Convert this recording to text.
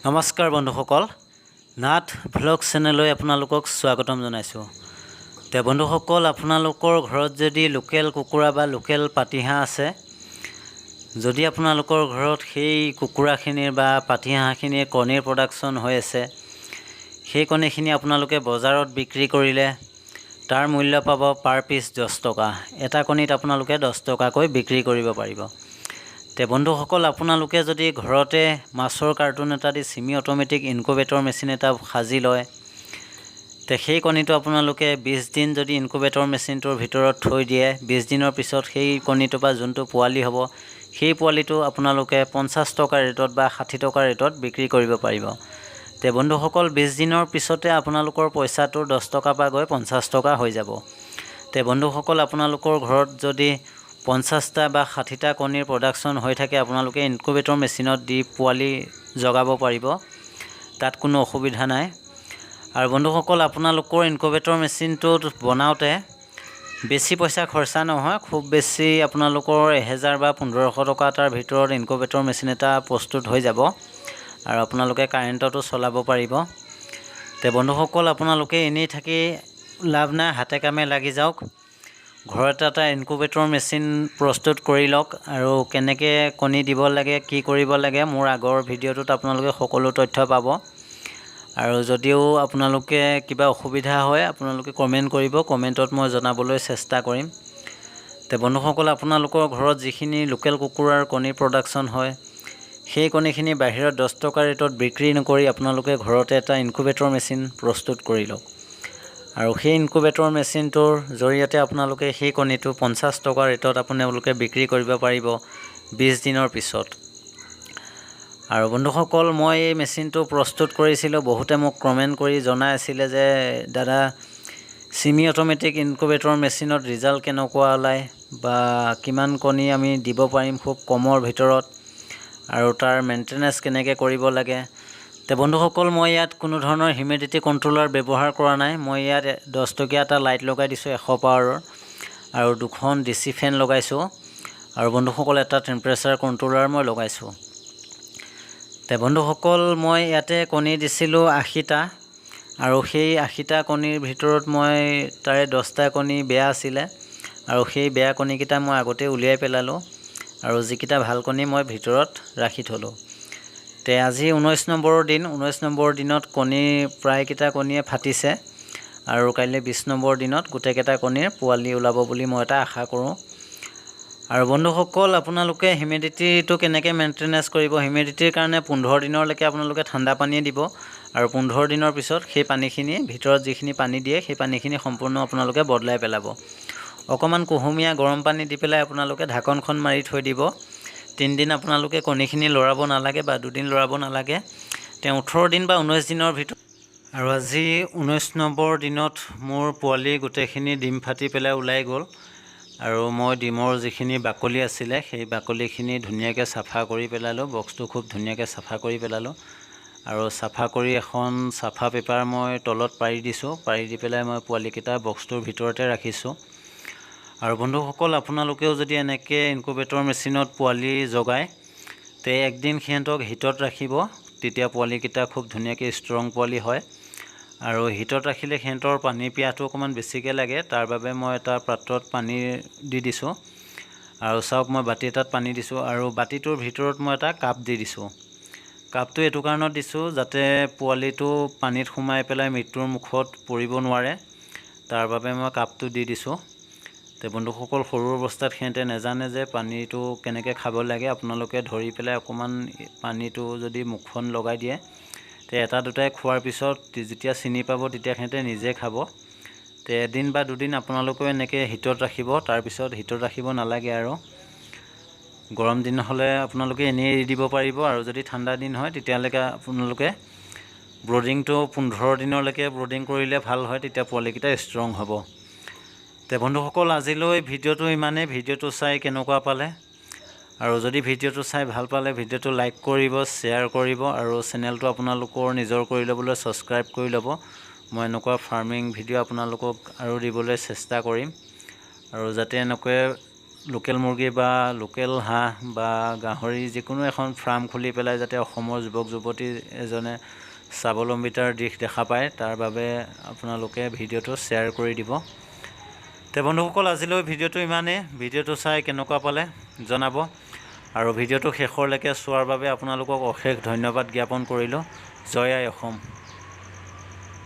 নমস্কাৰ বন্ধুসকল, নাথ ভ্লগ চেনেললৈ আপোনালোকক স্বাগতম জনাইছোঁ। তে বন্ধুসকল, আপোনালোকৰ ঘৰত যদি লোকেল কুকুৰা বা লোকেল পাতিহাঁহ আছে, যদি আপোনালোকৰ ঘৰত সেই কুকুৰাখিনিৰ বা পাতিহাঁহখিনিৰ কণীৰ প্ৰডাকশ্যন হৈ আছে, সেই কণীখিনি আপোনালোকে বজাৰত বিক্ৰী কৰিলে তাৰ মূল্য পাব পাৰ পিচ 10 টকা। এটা কণীত আপোনালোকে 10 টকাকৈ বিক্ৰী কৰিব পাৰিব। তে বন্ধুসকল, আপোনালোকে যদি ঘৰতে মাছৰ কাৰ্টুন এটা দি ছেমি অট'মেটিক ইনকুবেটৰ মেচিন এটা সাজি লয়, তে সেই কণীটো আপোনালোকে 20 দিন যদি ইনকুবেটৰ মেচিনটোৰ ভিতৰত থৈ দিয়ে, 20 দিনৰ পিছত সেই কণীটোৰ পৰা যোনটো পোৱালি হ'ব, সেই পোৱালিটো আপোনালোকে 50 টকা ৰেটত বা 60 টকা ৰেটত বিক্ৰী কৰিব পাৰিব। তে বন্ধুসকল, 20 দিনৰ পিছতে আপোনালোকৰ পইচাটো 10 টকাৰ পৰা গৈ 50 টকা হৈ যাব। তে বন্ধুসকল, আপোনালোকৰ ঘৰত যদি 50টা বা 60টা কণীৰ প্ৰডাকশ্যন হৈ থাকে, আপোনালোকে ইনকুবেটৰ মেচিনত দি পোৱালি জগাব পাৰিব, তাত কোনো অসুবিধা নাই। আৰু বন্ধুসকল, আপোনালোকৰ ইনকুবেটৰ মেচিনটোত বনাওঁতে বেছি পইচা খৰচা নহয়। খুব বেছি আপোনালোকৰ 1000 বা 1500 টকা এটাৰ ভিতৰত ইনকুবেটৰ মেচিন এটা প্ৰস্তুত হৈ যাব আৰু আপোনালোকে কাৰেণ্টতো চলাব পাৰিব। তে বন্ধুসকল, আপোনালোকে এনেই থাকি লাভ নাই, হাতে কামে লাগি যাওক। ঘৰত এটা ইনকুবেটৰ মেচিন প্ৰস্তুত কৰি লওক আৰু কেনেকৈ কণী দিব লাগে, কি কৰিব লাগে, মোৰ আগৰ ভিডিঅ'টোত আপোনালোকে সকলো তথ্য পাব। আৰু যদিও আপোনালোকে কিবা অসুবিধা হয়, আপোনালোকে কমেণ্ট কৰিব, কমেণ্টত মই জনাবলৈ চেষ্টা কৰিম। তে বন্ধুসকল, আপোনালোকৰ ঘৰত যিখিনি লোকেল কুকুৰাৰ কণীৰ প্ৰডাকশ্যন হয়, সেই কণীখিনি বাহিৰত 10 টকা ৰেটত বিক্ৰী নকৰি আপোনালোকে ঘৰতে এটা ইনকুবেটৰ মেচিন প্ৰস্তুত কৰি লওক আৰু সেই ইনকুবেটৰ মেচিনটোৰ জৰিয়তে আপোনালোকে সেই কণীটো 50 টকা ৰেটত আপোনালোকে বিক্ৰী কৰিব পাৰিব 20 দিনৰ পিছত। আৰু বন্ধুসকল, মই এই মেচিনটো প্ৰস্তুত কৰিছিলোঁ, বহুতে মোক কমেণ্ট কৰি জনাই আছিলে যে দাদা, ছেমি অট'মেটিক ইনকুবেটৰ মেচিনত ৰিজাল্ট কেনেকুৱা ওলায় বা কিমান কণী আমি দিব পাৰিম খুব কমৰ ভিতৰত আৰু তাৰ মেইনটেনেঞ্চ কেনেকৈ কৰিব লাগে। তে বন্ধুসকল, মই ইয়াত কোনো ধৰণৰ হিউমিডিটি কণ্ট্ৰলাৰ ব্যৱহাৰ কৰা নাই। মই ইয়াত 10 টকীয়া এটা লাইট লগাই দিছোঁ 100 পাৱাৰৰ আৰু দুখন ডিচি ফেন লগাইছোঁ আৰু বন্ধুসকল, এটা টেম্পাৰেচাৰ কণ্ট্ৰলাৰ মই লগাইছোঁ। তে বন্ধুসকল, মই ইয়াতে কণী দিছিলোঁ 80টা আৰু সেই 80টা কণীৰ ভিতৰত মই তাৰে 10টা কণী বেয়া আছিলে আৰু সেই বেয়া কণীকেইটা মই আগতেই উলিয়াই পেলালোঁ আৰু যিকেইটা ভাল কণী মই ভিতৰত ৰাখি থ'লোঁ। তে আজি 19 নম্বৰৰ দিন। 19 নম্বৰৰ দিনত কণী প্ৰায়কেইটা কণীয়ে ফাটিছে আৰু কাইলৈ 20 নম্বৰ দিনত গোটেইকেইটা কণীৰ পোৱালি ওলাব বুলি মই এটা আশা কৰোঁ। আৰু বন্ধুসকল, আপোনালোকে হিউমিডিটিটো কেনেকৈ মেইনটেনেঞ্চ কৰিব? হিউমিডিটিৰ কাৰণে 15 দিনলৈকে আপোনালোকে ঠাণ্ডা পানীয়ে দিব আৰু 15 দিনৰ পিছত সেই পানীখিনি, ভিতৰত যিখিনি পানী দিয়ে, সেই পানীখিনি সম্পূৰ্ণ আপোনালোকে বদলাই পেলাব। অকণমান কুহুমীয়া গৰম পানী দি পেলাই আপোনালোকে ঢাকনখন মাৰি থৈ দিব। 3 দিন আপোনালোকে কণীখিনি লৰাব নালাগে বা দুদিন লৰাব নালাগে। তেওঁ 18 দিন বা 19 দিনৰ ভিতৰত। আৰু আজি 19 নম্বৰ দিনত মোৰ পোৱালি গোটেইখিনি ডিম ফাটি পেলাই ওলাই গ'ল আৰু মই ডিমৰ যিখিনি বাকলি আছিলে, সেই বাকলিখিনি ধুনীয়াকৈ চাফা কৰি পেলালোঁ। বক্সটো খুব ধুনীয়াকৈ চাফা কৰি পেলালোঁ আৰু চাফা কৰি এখন চাফা পেপাৰ মই তলত পাৰি দিছোঁ। পাৰি দি পেলাই মই পোৱালিকেইটা বক্সটোৰ ভিতৰতে ৰাখিছোঁ। আৰু বন্ধুসকল, আপোনালোকেও যদি এনেকৈ ইনকুবেটৰ মেচিনত পোৱালি জগায়, তে একদিন সিহঁতক হিটত ৰাখিব। তেতিয়া পোৱালিকেইটা খুব ধুনীয়াকৈ ষ্ট্ৰং পোৱালি হয়। আৰু হিটত ৰাখিলে সিহঁতৰ পানী পিয়াহটো অকণমান বেছিকৈ লাগে। তাৰ বাবে মই এটা পাত্ৰত পানী দি দিছোঁ আৰু চাওক, মই বাতি এটাত পানী দিছোঁ আৰু বাতিটোৰ ভিতৰত মই এটা কাপ দি দিছোঁ। কাপটো এইটো কাৰণত দিছোঁ যাতে পোৱালিটো পানীত সোমাই পেলাই মৃত্যুৰ মুখত পৰিব নোৱাৰে, তাৰ বাবে মই কাপটো দি দিছোঁ। তে বন্ধুসকল, সৰু অৱস্থাত সিহঁতে নেজানে যে পানীটো কেনেকৈ খাব লাগে। আপোনালোকে ধৰি পেলাই অকণমান পানীটো যদি মুখখন লগাই দিয়ে, তে এটা দুটাই খোৱাৰ পিছত যেতিয়া চিনি পাব, তেতিয়া সিহঁতে নিজে খাব। তে এদিন বা দুদিন আপোনালোকেও এনেকৈ হিটত ৰাখিব, তাৰপিছত হিটত ৰাখিব নালাগে। আৰু গৰম দিন হ'লে আপোনালোকে এনেই এৰি দিব পাৰিব আৰু যদি ঠাণ্ডা দিন হয়, তেতিয়ালৈকে আপোনালোকে ব্ৰুডিংটো 15 দিনলৈকে ব্ৰুডিং কৰিলে ভাল হয়, তেতিয়া পোৱালিকেইটা ষ্ট্ৰং হ'ব। তে বন্ধুসকল, আজিলৈ ভিডিঅ'টো ইমানেই। ভিডিঅ'টো চাই কেনেকুৱা পালে? আৰু যদি ভিডিঅ'টো চাই ভাল পালে, ভিডিঅ'টো লাইক কৰিব, শ্বেয়াৰ কৰিব আৰু চেনেলটো আপোনালোকৰ নিজৰ কৰি ল'বলৈ ছাবস্ক্ৰাইব কৰি ল'ব। মই এনেকুৱা ফাৰ্মিং ভিডিঅ' আপোনালোকক আৰু দিবলৈ চেষ্টা কৰিম আৰু যাতে এনেকৈ লোকেল মুৰ্গী বা লোকেল হাঁহ বা গাহৰি যিকোনো এখন ফাৰ্ম খুলি পেলাই যাতে অসমৰ যুৱক যুৱতী এজনে স্বাৱলম্বিতাৰ দিশ দেখা পায়, তাৰ বাবে আপোনালোকে ভিডিঅ'টো শ্বেয়াৰ কৰি দিব। তে বন্ধুসকল, আজিলৈ ভিডিঅ'টো ইমানেই। ভিডিঅ'টো চাই কেনেকুৱা পালে জনাব আৰু ভিডিঅ'টো শেষৰলৈকে চোৱাৰ বাবে আপোনালোকক অশেষ ধন্যবাদ জ্ঞাপন কৰিলোঁ। জয় আই অসম।